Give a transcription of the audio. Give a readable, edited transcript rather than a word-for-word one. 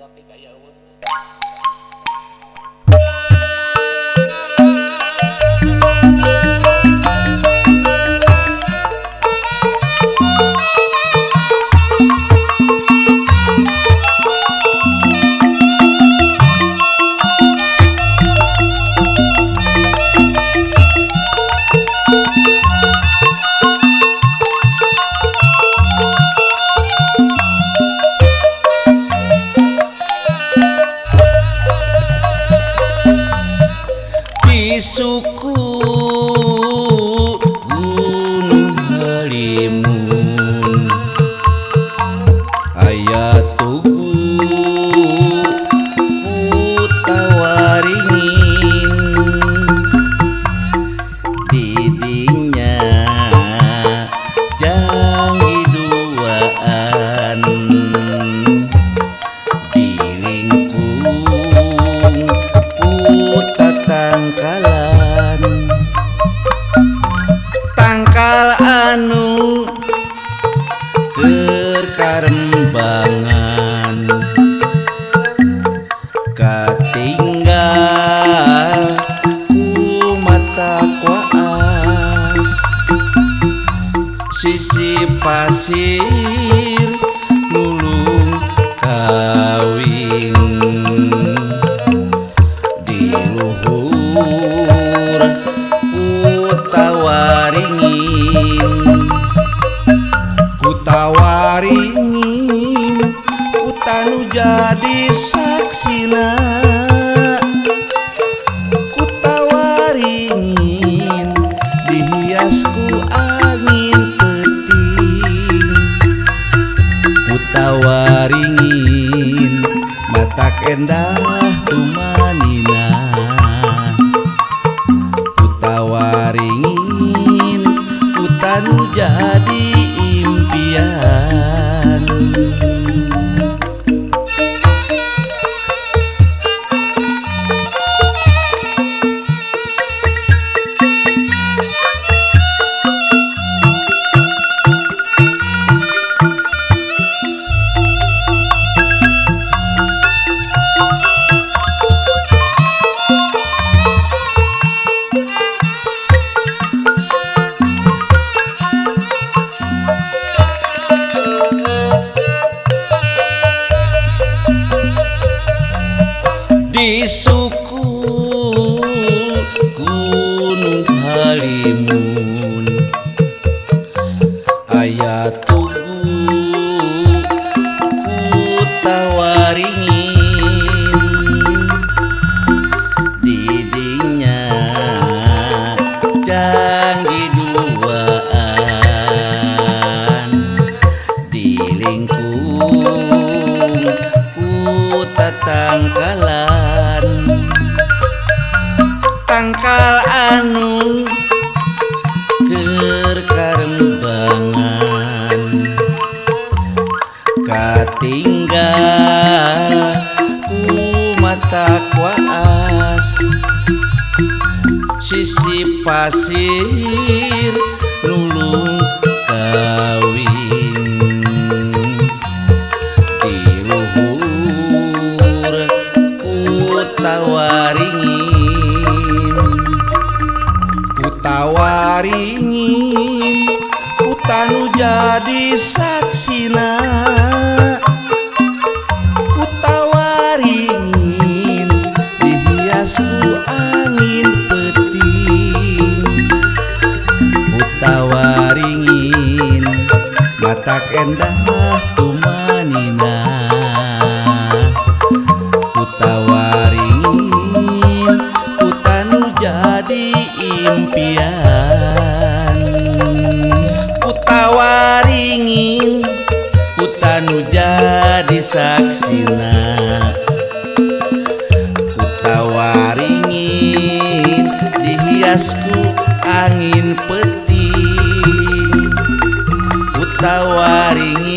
Dapik aya eueuhna. Suku Gunung Halimun aya tugu Kutawaringin didinya janggi duaan di lingkung ku tatangkalan tangkal anu keur karembangan katinggal ku mata kuas sisi pasir nulung kawing di luhur Kutawaringin Kutawaringin kutanu jadi saksina Kutawaringin dihias ku angin peuting Kutawaringin matak endah tumanina Kutawaringin kutanu jadi impian. Di suku Gunung Halimun aya tugu Kutawaringin didinya janggi duaan di lingkung ku tatangkalan tangkal anu keur karembangan katinggal ku mata kuas sisi pasir nulung kawing di luhur Kutawaringin Kutawaringin kutanu jadi saksina Kutawaringin dihias ku angin peuting Kutawaringin matak endah tumanina Kutawaringin kutanu jadi impian Kutawaringin kutanu jadi saksina Kutawaringin dihias ku angin peuting Kutawaringin